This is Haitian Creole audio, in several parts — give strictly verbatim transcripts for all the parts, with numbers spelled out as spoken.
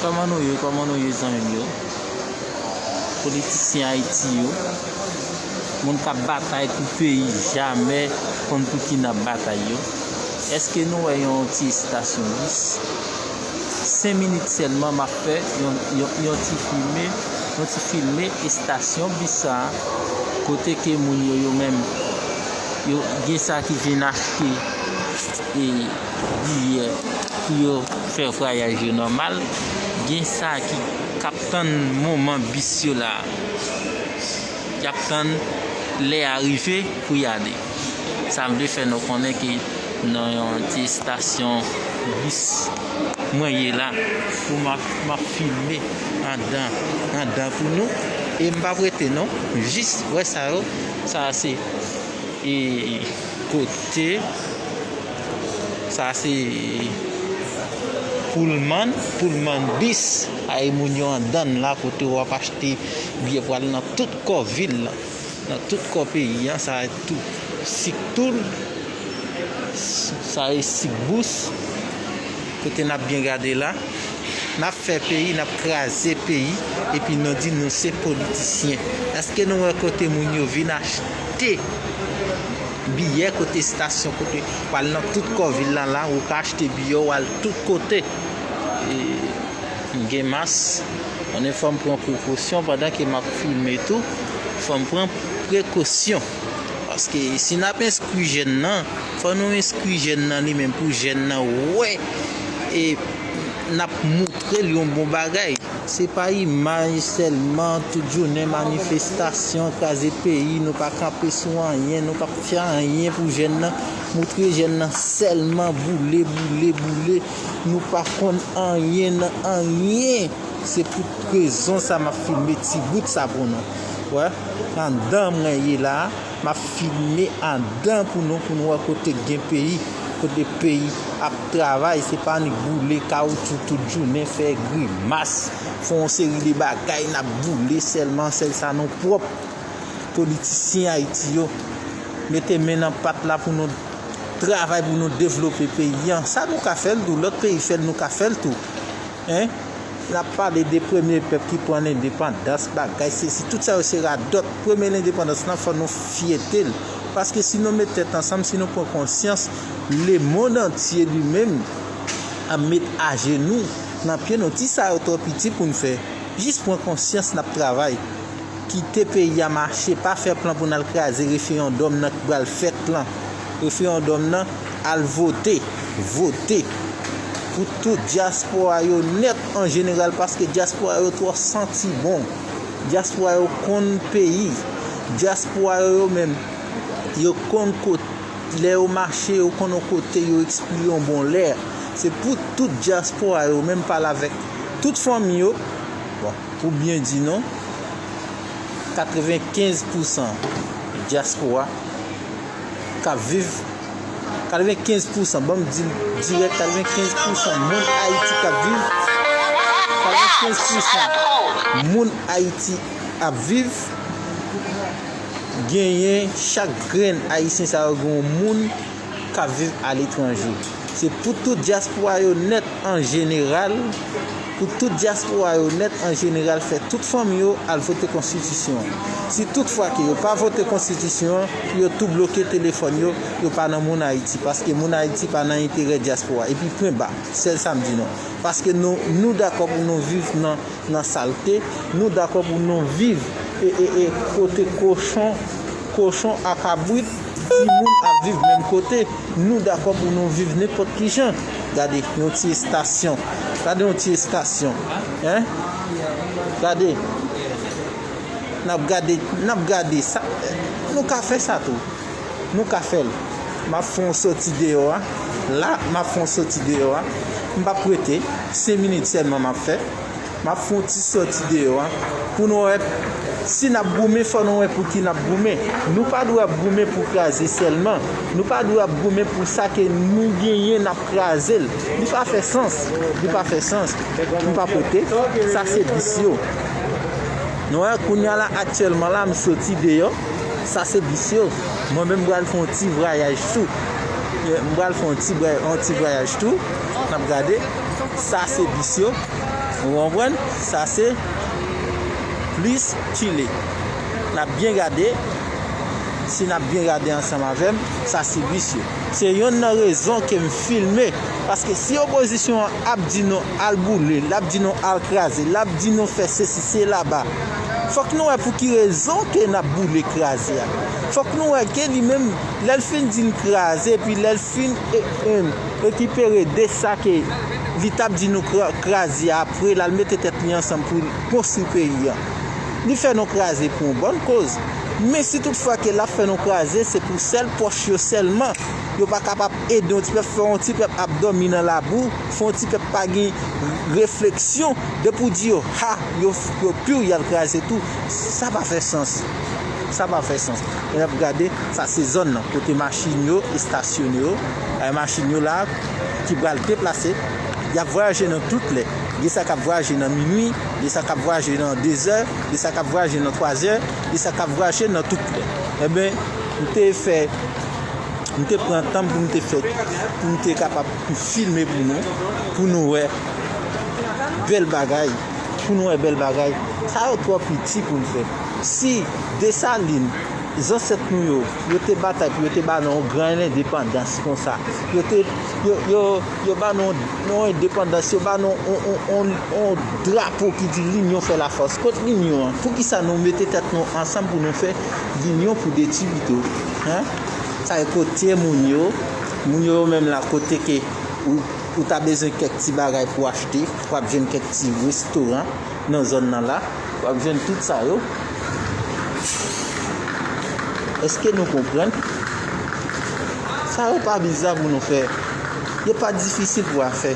Kòman nou ye, kòman nou ye, zanmi m yo? Politisyen Ayiti yo, moun k ap batay pou peyi, jamè konn pou ki n ap batay yo. Èske nou wè yon ti estasyon bis? Senk minit sèlman m ap fè yon, yon, yon ti filme, yon ti filme estasyon bis sa a, kote ke moun yo, yo menm, yo gen sa ki vin achte e biyè pou yo fè vwayaj yo nòmal, gen sa ki k ap tann moman bis yo la. Y ap tann lè a rive pou y ale. Sa m vle fè nou konnen ke nan yon ti estasyon bis mwen ye la, pou m ap, m ap filme andan, andan pou nou. E m p ap rete non, jis wè sa yo, sa se e kote, sa se Pullman, Pullman bis, ay moun yo andann la kote w ap achte biyè pou al nan tout kò vil la, nan tout kò peyi an, sa tou, sik tou, sa e sik bous, kote n ap byen gade la. N ap fè peyi, n ap kraze peyi, epi nou di nou se politisyen. Èske nou wè kote moun yo vin achte biyè, kote estasyon, kote w al nan tout kò vil la, la, ou ka achte biyè, w al tout kote. E, m gen mas, konnen fò m pran prekosyon pandan ke m ap filme tou, fò m pran prekosyon. Paske si n ap enskri jèn nan, fò nou enskri jèn nan li menm pou jèn nan wè e n ap moutre l yon bon bagay. Se pa imaj sèlman, tout jounen manifestasyon, kraze peyi, nou pa kanpe sou anyen, nou pa fè anyen pou jèn nan. Moutre jèn nan sèlman boule, boule, boule. Nou pa konn anyen nan anyen. Se pou rezon sa m ap filme ti bout sa pou nou. Wè, anndan mwen ye la a. M ap filme andan pou nou, pou nou wè kote k gen peyi, kote peyi ap travay, se pa annik boule kawotchou tout jounen, fè grimas, fè yon seri de bagay, n ap boule sèlman, sèl sa nou pwòp. Politisyen Ayiti yo, mete men nan pat la pou nou travay, pou nou devlope peyi an. Sa nou ka fè l tou, lòt peyi fè l, nou ka fè l tou. Hein? N ap pale de premye pèp ki pran lendepandans, bagay, sesi, tout sa yo se radòt. Premye lendepandans lan, fò nou fyete l. Paske si nou met tèt ansanm, si nou pran konsyans, lemonn antye li menm ap met ajenou nan pye nou. Ti sa yo twò piti pou n fè. Jis pran konsyans, n ap travay. Kite peyi a mache, pa fè plan pou n al kraze referandòm nan ki pral fèt lan. Referandòm nan, al vote, vote pou tout dyaspora yo nèt an jeneral, paske dyaspora yo twò santi bon. Dyaspora yo konn peyi. Dyaspora yo, yo menm, yo konn kote, lè yo mache, yo konn yon kote, yo ekspire yon bon lè. Se pou tout dyaspora yo menm pale avèk tout fanmi yo. Bon, pou byen di nou, katrevenkenz pousan dyaspora k ap viv, katrevenkenz pousan, ban m di l dirèk, katrevenkenz pousan moun Ayiti k ap viv, katrevenkenz pousan moun Ayiti ap viv, genyen chak grenn Ayisyen sa yo gen yon moun k ap viv aletranje. Se pou tout dyaspora yo nèt an jeneral, pou tout dyaspora yo nèt an jeneral fè tout fanmi yo al vote konstitisyon an. Si tout fwa ke yo pa vote konstitisyon an, yo tou bloke telefòn yo, yo pa nan moun Ayiti, paske moun Ayiti pa nan enterè dyaspora. Epi pwen ba, sèl sa m di nou. Paske nou, nou dakò pou nou viv nan nan salte, nou dakò pou nou viv e, e, e kote kochon, kochon a kabrit, timoun ap viv menm kote. Nou dakò pou nou viv nenpòt ki jan. Gade yon ti estasyon. Gade yon ti estasyon. Hein? Gade. N ap gade, n ap gade sa. Nou ka fè sa tou. Nou ka fè l. M ap fè yon sòti deyò a. La, m ap fè yon sòti deyò a. M p ap rete. Senk minit sèlman m ap fè. M ap fè yon ti sòti deyò a. Pou nou wè, si n ap goumen, fò nou wè pou ki n ap goumen. Nou pa dwe ap goumen pou kraze sèlman. Nou pa dwe ap goumen pou sa ke nou genyen, n ap kraze l. Li pa fè sans. Li pa fè sans. M p ap rete. Sa se bis yo. Nou wè, kounye a la, aktyèlman la, m soti deyò. Sa se bis yo. Mwen menm, m pral fè yon ti vwayaj tou. M pral fè yon ti vway-, yon ti vwayaj tou. N ap gade. Sa se bis yo. Ou konprann? Sa se plis chile. N ap byen gade. Si n ap byen gade ansanm avè m, sa se visye. Se yonn nan rezon ke m filme. Paske si opozisyon an ap di nou al boule, l ap di nou al kraze, l ap di nou fè sesi, se laba. Fòk nou wè pou ki rezon ke n ap boule kraze a. Fòk nou wè ke li menm, lè l fin di n kraze, epi lè l fin e, e, rekipere de sa ke li t ap di nou kra-, kraze a, apre l al mete tèt li ansanm pou l konstwi peyi a. Li fè nou kraze pou yon bòn koz. Men si toutfwa ke l ap fè nou kraze, se pou sèl pòch yo sèlman. Yo pa kapab ede yon ti pèp, fè yon ti pèp ap dòmi nan labou, fè yon ti pèp pa gen refleksyon, depi w di yo, ha, yo, yo pi w y al kraze tou. Sa pa fè sans. Sa pa fè sans. Lè n ap gade, sa se zòn nan, kote machin yo estasyone yo. E machin yo la, ki pral deplase, y ap vwayaje nan tout lè. Gen sa k ap vwayaje nan minui, gen sa k ap vwayaje nan dezè, gen sa k ap vwayaje nan twazè, gen sa k ap vwayaje nan tout lè. Enben, m te fè, m te pran tan pou m te fè, pou m te kapab filme pou nou, pou nou wè bèl bagay, pou nou wè bèl bagay. Sa yo twò piti pou n fè. Si Desalin, zansèt nou yo, yo te batay pou yo te ba nou yon gran endepandans konsa. Yo te, yo, yo, yo ba nou yon endepandans, yo ba nou yon, yon, yon, yon drapo ki di linyon fè lafòs. Kot linyon an? Poukisa nou mete tèt nou ansanm pou nou fè linyon pou detwi pito? Hein? Sa e kote moun yo? Moun yo menm la, kote ke ou, ou ta bezwen kèk ti bagay pou achte, w ap jwenn kèk ti restoran nan zòn nan la, w ap jwenn tout sa yo. Èske nou konprann? Sa yo pa bizar pou nou fè. Yo pa difisil pou a fè.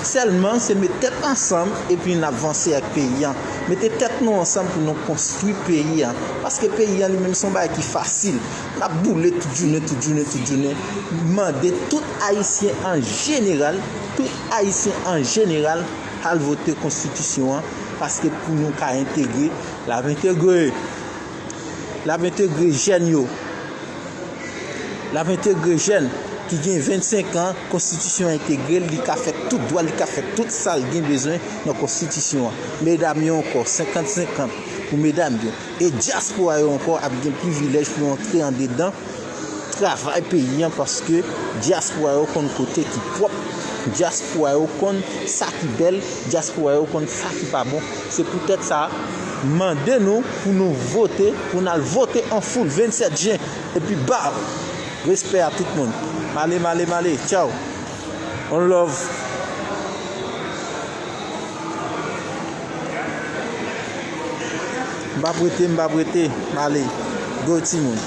Sèlman, se met tèt ansanm epi n ap vanse ak peyi a. Mete tèt nou ansanm pou nou konstwi peyi a. Paske peyi a li menm se yon bagay ki fasil. N ap boule tout jounen, tout jounen, tout jounen. Mande tout Ayisyen an jeneral, tout Ayisyen an jeneral, al vote konstitisyon an, paske pou nou ka entegre, l ap entegre. L ap entegre jèn yo. L ap entegre jèn ki gen vennsenk an, konstitisyon an entegre l, li ka fè tout dwa, li ka fè tout sa l gen bezwen nan konstitisyon an. Medam yo ankò, senkant senkant pou medam yo. E dyaspora yo ankò ap gen privilèj pou yo antre andedan travay peyi an, paske dyaspora yo konn kote ki pwòp, dyaspora yo konn sa ki bèl, dyaspora yo konn sa ki pa bon. Se poutèt sa, mande nou pou nou vote, pou n al vote an foul vennsèt jen, epi baw! Respè a tout moun. M ale, m ale, m ale. Tchaw. On love. M p ap rete, m p ap rete. M ale. Go timoun.